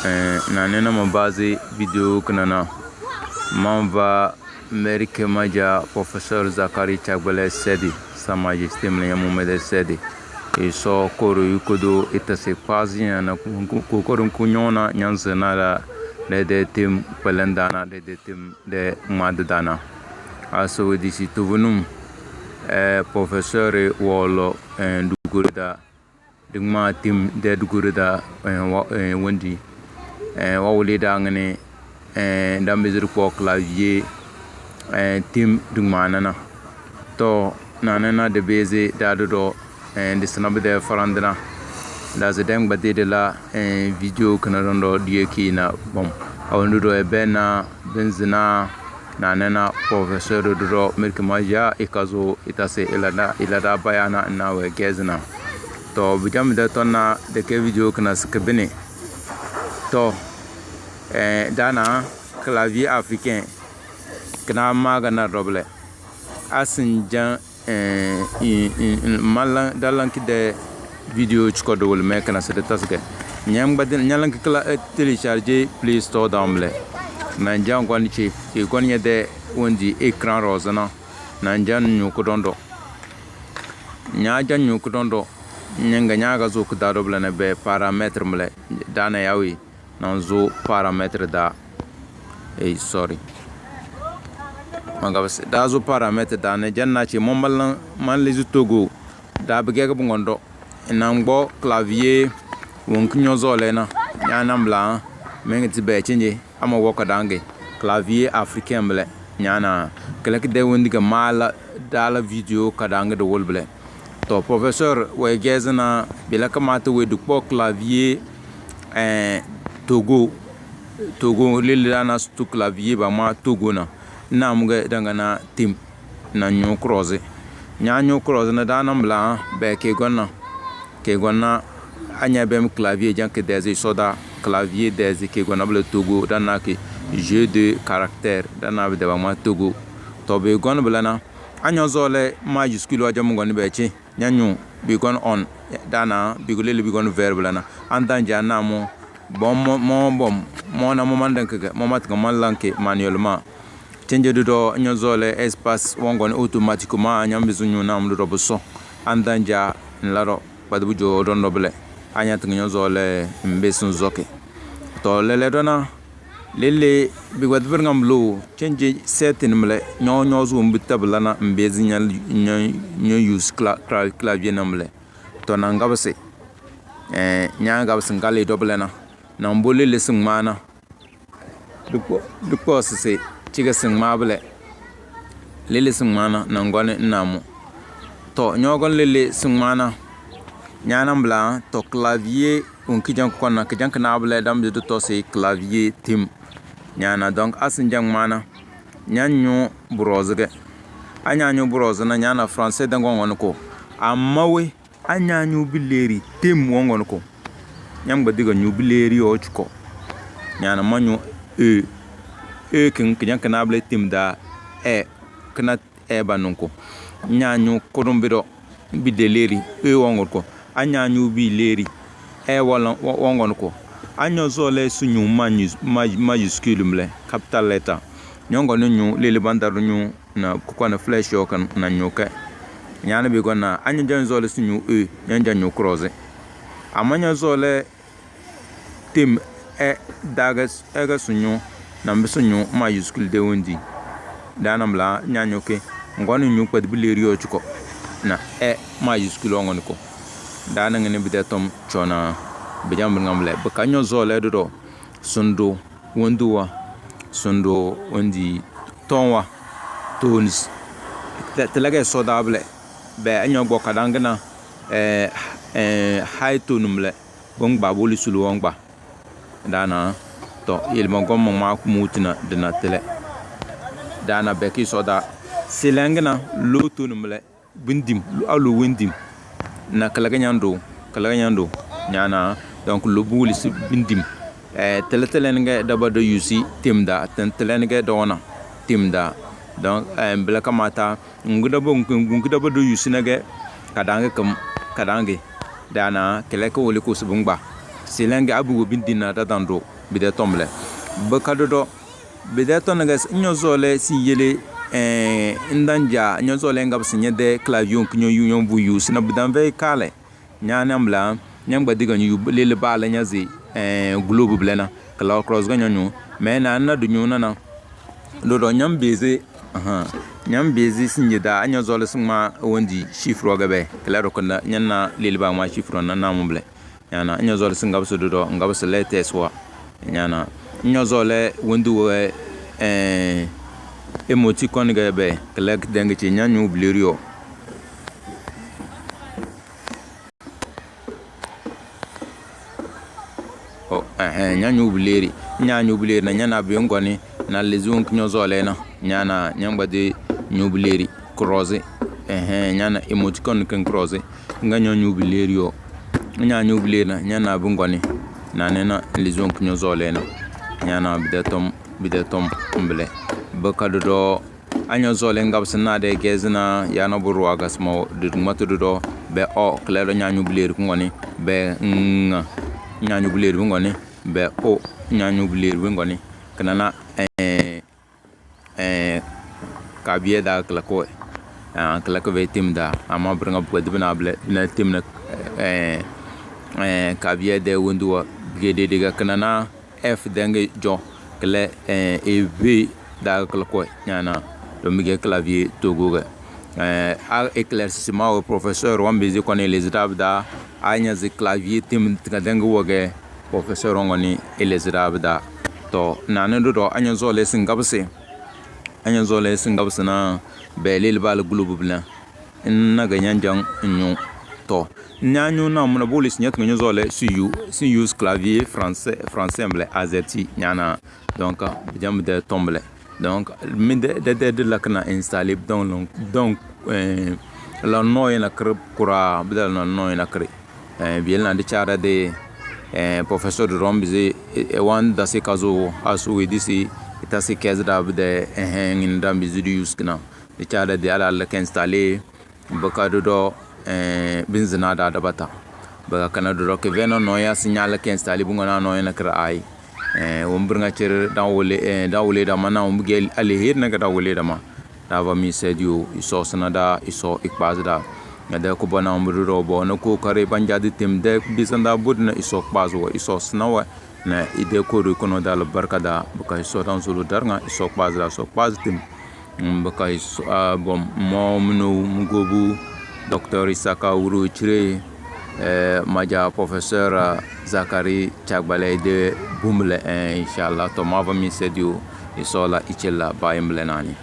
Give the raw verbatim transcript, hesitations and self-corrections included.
Eh, naanɛ na ma baazi video kina na. Ma va Merike ma ja Professor Zakari Chagbele Sedi, Sa Majesté mle ya Mumede Sedi. Isɔ koro yukodo itase kpazi ya na ku-, ku-, kokoro nku nyona nyanze na la dede tim pelendana dede tim de mad dana. Aso wedi si tuvunum, eh, Professor Wolo, eh, dugurida. Digma tim de dugurida, eh, wa, eh, wendi. Eh, wa wuli da ngini, eh, da mbizir kpo clavier, eh, tim digma nana. To, nana na de bezi da dodo, eh, di sina bide farandina. Da zi den gbadi de la, eh, video kana dondo diye ki na bom. Awon dodo ebe na benzina, naanɛ na Professor dodo mirki ma ya ikazo itase ilada, ilada bayana na we gezina. To, bijam de tonna de ke video kana sikibini. To, eh, dana clavier africain kana maga na doble. Asinjan, eh, in, in, in, malan, dalan ki de video chiko do wal me kana se de tasge. Nyam gbadin, nyalan ki kala, eh, télécharger Play Store da mle. Na jan gwan chi, ki gwan ya de wondi écran rose na. Na jan nyu kudondo. Nya jan nyu kudondo. Nyanga nyaga zo ku da doble na be paramètre mle. Dana yawi. Nan zo paramètre da. Ey, sorry. Mangabas, da zo paramètre da ne jan na ce mo mallan man lezi Togo. Da bige ga bungondo. Nan gbo clavier won kinyo zo le na. Nya nan bla. Mengi ti be chinje. Ama wo ka dange. Clavier africain mle. Nya na. Kele ki de wendi ga mala dala video ka dange de wol ble. To, Professor, we gezina bila kamata we du kpo clavier, eh, Togo. Togo, lili dana su tu clavier ba ma Togo na. Na muge danga na tim na nyu cross. Nya nyu cross na dana mla be ke gonna. Ke gonna anya bem clavier jan ke dezi soda clavier dezi ke gonna bla Togo dana ke jeu de caractère dana be de ba ma Togo. To be gonna bla na. Anyo zole majuscule wa jamu goni be chi. Nyanyu, bigon on, dana, bigulele bigon verb lana. Andanja namu, bom, mo, mo, bom, mo na mo mandan kege, mo mat ka man lanke manuellement. Change do do, nyo zole espace, wongon automatiquement, nyam bizu nyu nam do do buso. Andanja, nlaro, bad bujo don do bele. Anya tinga nyo zole, mbesun zoke. To lele dona, Lele, bi gwat bir ngam lo, change setting mle, nyo, nyo zu mbi tabla na mbezi nya, nya, nya use cla-, cla-, clavier na mle. To na ngabse. Eh, nya ngabse ngale doble na. Na mbo lele singmana. Dukpo, dukpo sese, chige singma ble. Lele singmana, na ngone namu. To, nyogon lele singmana. Nyana mbla, to clavier, un kijan kona, kijan kana ble, dam de to se clavier tim. Nyana, donc, asin jang mana. Nyan nyu browse ge. Anya nyu browse na nyana français dango ngon ko. Amma we, anya nyu bileri tim wongon ko. Nyam gba diga nyu bileri o chuko. Nyana manyu e. E kin, kijan kana ble tim da. E, kana e ba nunku. Nya nyu kudum bido, bide leri, e wongon ko. Anya nyu bi leri, e wala, wo-, wongon ko. Anyo zole su nyu manus-, ma-, majuscule mle, capital letter. Nyongo ni nyu, lele bandar nyu, na kukwa na flash yo kan, na nyu ke. Nyana bi gona, anyo jan zole su nyu e, nyan jan nyu cross. Amanya zole, Tim, e, daga, e ga sunyu, na mbi sunyu majuscule de wundi. Dana mla, nya nyu ke, ngwani nyu kpad bileri o chuko. Na e majuscule o ngoni ko. Dana ngini bide tom chona, bijam bin ngamle. Bika nyo zole dodo, sundu, wundu wa, sundu, wundi, ton wa, tones. Te, te lage so dable. Be anyo gbo kadangina, eh, eh, high tone mle. Bo ngba, bo lisulu wo ngba. Dana, to, yelma gomma ma kumutina dina tele. Dana beki soda. Silengina, low tone mle, bindim, lo, alo windim. Na kalaga nyando, kalaga nyando. Nyana, donc, lo bu lisi bindim. Eh, tele tele nge daba do yusi timda, ten tele nge do wana timda. Donc, eh, mbele kamata, Ngudabo, ngudabo do yusinage, kadange kem, kadange. Dana, kele ke wole ko subungba. Silenge abugo bindina dadando bide tomble. Beka dodo bide tonege nyozole si yele, eh, ndanja nyozole ngabsi nyede clavier kinyo yu nyombu yu sina bidanve kale. Nya nambla nyangba diga nyu lele bale nyazi, eh, globe blena kala cross ga nyanyu. Me na na dunyu nana. Dodo nyam bezi, aha. Nyam bezi sinjida anyo zole singma wondi chiffre ga be. Kala rokona nyana lele ba ma chiffre na na mumble. Nyana, nyo zole si ngabsi dodo, ngabsi letters wa. Nyana, nyo zole windu we, eh, emoticon ge be, kele denge chi nyanyu blerio. Oh, eh, eh, nyanyu bleri. Nyanyu bleri na nyana bi ngoni, na lezi wonki nyo zole na. Nyana, nyangba de nyu bleri, cross. Eh, eh, nyana emoticon ken cross. Nga nyo nyu bleri yo. Nya nyu bleri na, nyana bingoni. Na ne na lizon kinyo zole na. Nyana bide tom, bide tom mbele. Beka dodo, anyo zole ngabsi na de gezina, yana buru agasmo, dudumatu dodo, be o, klero nya nyu bleri kungoni, be nga, nya nyu bleri bingoni, be o, nya nyu bleri bingoni. Kena na, eh, eh, ka biye da kila ko, ah, kila ko ve tim da, ama bringa bukwe dibina bile, bina tim na, eh, eh, ka biye de windu wa, bige de diga kina na F denge jo, kila, eh, e ve da kila ko, nyana, do mige clavier togo ga. Eh, a éclaircissement wa professeur wan bezi kone les da, a nyazi clavier tim tiga denge wa ge, professeur ngoni elezira bida. To, nani dodo anyo zole singabse. Anyo zole singabse na be lele bal gulu bubla. Na ga nyanjang nyu. To, nyanyu na muna bolis nyat nyo zole si yu, si use clavier français, français mble azerty nyana. Donc, bijam de tomble. Donc, mi de, de, de, de la kana installer donc, donc, euh, la no yana kre kura, bida la no yana kre. Eh, biel na di cara de, eh, professeur de Rome bizi, eh, eh, wan dasi kazu asu wi disi, itasi kez da bide, eh, eh, ngin da bizi di use kina. Di cara de ala la ka installer, baka dodo, eh, binzina da da bata. Baka kana dodo ke veno no ya signal ka installer bunga na no yana kre ai. Eh, won birnga chere da wole, eh, da wole da mana won bige alihir na ga da wole da ma. Da va mi sedio, iso sina da, iso ikpaz da. Nga de ko bona won buru ro bo na ko kare banja di tim de bisan da bud na iso kpaz wa, iso sina wa. Na ide ko ru kono da albarka da, baka iso dan zulu darnga, iso kpaz da, iso kpaz tim. Mm, baka iso, ah, bom, mo munu mugobu, Docteur Isaka Wuru Chire, eh, maja Professeur, ah, Zakari Chagbale de bumle, eh, inshallah, to ma va mi sedio, iso la ichela ba imble nani.